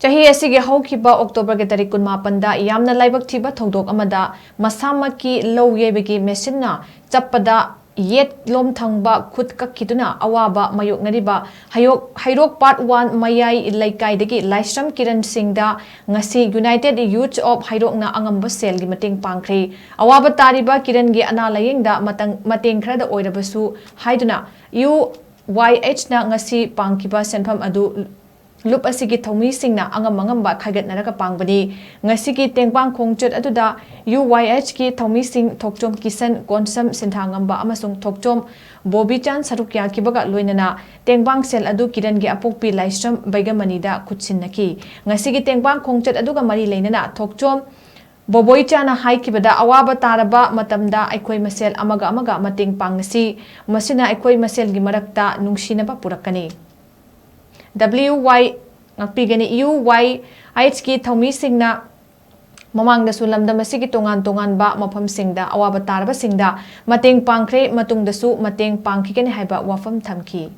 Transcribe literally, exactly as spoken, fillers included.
ꯆꯍꯤ ꯑꯁꯤꯒꯤ ꯍꯧꯈꯤꯕ ꯑꯣꯛꯇꯣꯕꯔꯒꯤ ꯇꯥꯔꯤꯛ ꯀꯨꯟꯃꯥꯄꯟꯗ ꯌꯥꯝꯅ ꯂꯥꯏꯕꯛ ꯊꯤꯕ ꯊꯧꯗꯣꯛ ꯑꯃꯗ ꯃꯁꯥꯃꯛꯀꯤ ꯂꯧ ꯌꯩꯕꯒꯤ ꯃꯦꯁꯤꯟꯅ ꯆꯞꯄꯗ ꯌꯦꯠꯂꯣꯝ ꯊꯪꯕ ꯈꯨꯠ ꯀꯛꯈꯤꯗꯨꯅ ꯑꯋꯥꯕ ꯃꯥꯌꯣꯛꯅꯔꯤꯕ ꯍꯌꯣꯛ-, ꯍꯩꯔꯣꯛ ꯄꯥꯔꯠ ꯋꯥꯟ ꯃꯌꯥꯏ ꯂꯩꯀꯥꯏꯗꯒꯤ ꯂꯥꯏꯁ꯭ꯔꯝ ꯀꯤꯔꯟ ꯁꯤꯡꯗ ꯉꯁꯤ United Youth of ꯍꯩꯔꯣꯛꯅ ꯑꯉꯝꯕ ꯁꯦꯜꯒꯤ ꯃꯇꯦꯡ ꯄꯥꯡꯈ꯭ꯔꯦ꯫ ꯑꯋꯥꯕ ꯇꯥꯔꯤꯕ ꯀꯤꯔꯟꯒꯤ ꯑꯅꯥ ꯂꯥꯌꯦꯡꯗ ꯃꯇꯪ-, ꯃꯇꯦꯡ ꯈꯔꯗ ꯑꯣꯏꯔꯕꯁꯨ ꯍꯥꯏꯗꯨꯅ U Y H ꯅ ꯉꯁꯤ ꯄꯥꯡꯈꯤꯕ ꯁꯦꯟꯐꯝ ꯑꯗꯨ ꯂꯨꯞ ꯑꯁꯤꯒꯤ ꯊꯧꯃꯤꯁꯤꯡꯅ ꯑꯉꯝ ꯑꯉꯝꯕ ꯈꯥꯏꯒꯠꯅꯔꯒ ꯄꯥꯡꯕꯅꯤ꯫ ꯉꯁꯤꯒꯤ ꯇꯦꯡꯕꯥꯡ ꯈꯣꯡꯆꯠ ꯑꯗꯨꯗ U Y H ꯀꯤ ꯊꯧꯃꯤꯁꯤꯡ ꯊꯣꯛꯆꯣꯝ ꯀꯤꯁꯟ, ꯀꯣꯟꯁꯝ ꯁꯤꯟꯊꯥꯉꯝꯕ ꯑꯃꯁꯨꯡ ꯊꯣꯛꯆꯣꯝ ꯕꯣꯕꯤꯆꯥꯟ ꯁꯔꯨꯛ ꯌꯥꯈꯤꯕꯒ ꯂꯣꯏꯅꯅ ꯇꯦꯡꯕꯥꯡ ꯁꯦꯜ ꯑꯗꯨ ꯀꯤꯔꯟꯒꯤ ꯑꯄꯣꯛꯄꯤ ꯂꯥꯏꯁ꯭ꯔꯝ ꯕꯩꯒꯃꯅꯤꯗ ꯈꯨꯠꯁꯤꯟꯅꯈꯤ꯫ ꯉꯁꯤꯒꯤ ꯇꯦꯡꯕꯥꯡ ꯈꯣꯡꯆꯠ ꯑꯗꯨꯒ ꯃꯔꯤ ꯂꯩꯅꯅ ꯊꯣꯛꯆꯣꯝ ꯕꯣꯕꯣꯏꯆꯥꯅ ꯍꯥꯏꯈꯤꯕꯗ, ꯑꯋꯥꯕ ꯇꯥꯔꯕ ꯃꯇꯝꯗ ꯑꯩꯈꯣꯏ ꯃꯁꯦꯜ ꯑꯃꯒ ꯑꯃꯒ ꯃꯇꯦꯡ ꯄꯥꯡꯅꯁꯤ, ꯃꯁꯤꯅ ꯑꯩꯈꯣꯏ ꯃꯁꯦꯜꯒꯤ ꯃꯔꯛꯇ ꯅꯨꯡꯁꯤꯅꯕ ꯄꯨꯔꯛꯀꯅꯤ꯫ W Y ꯉꯥꯛꯄꯤꯒꯅꯤ꯫ U Y H ꯀꯤ ꯊꯧꯃꯤꯁꯤꯡꯅ ꯃꯃꯥꯡꯗꯁꯨ ꯂꯝꯗꯝ ꯑꯁꯤꯒꯤ ꯇꯣꯉꯥꯟ ꯇꯣꯉꯥꯟꯕ ꯃꯐꯝꯁꯤꯡꯗ ꯑꯋꯥꯕ ꯇꯥꯔꯕꯁꯤꯡꯗ ꯃꯇꯦꯡ ꯄꯥꯡꯈ꯭ꯔꯦ, ꯃꯇꯨꯡꯗꯁꯨ ꯃꯇꯦꯡ ꯄꯥꯡꯈꯤꯒꯅꯤ ꯍꯥꯏꯕ ꯋꯥꯐꯝ ꯊꯝꯈꯤ꯫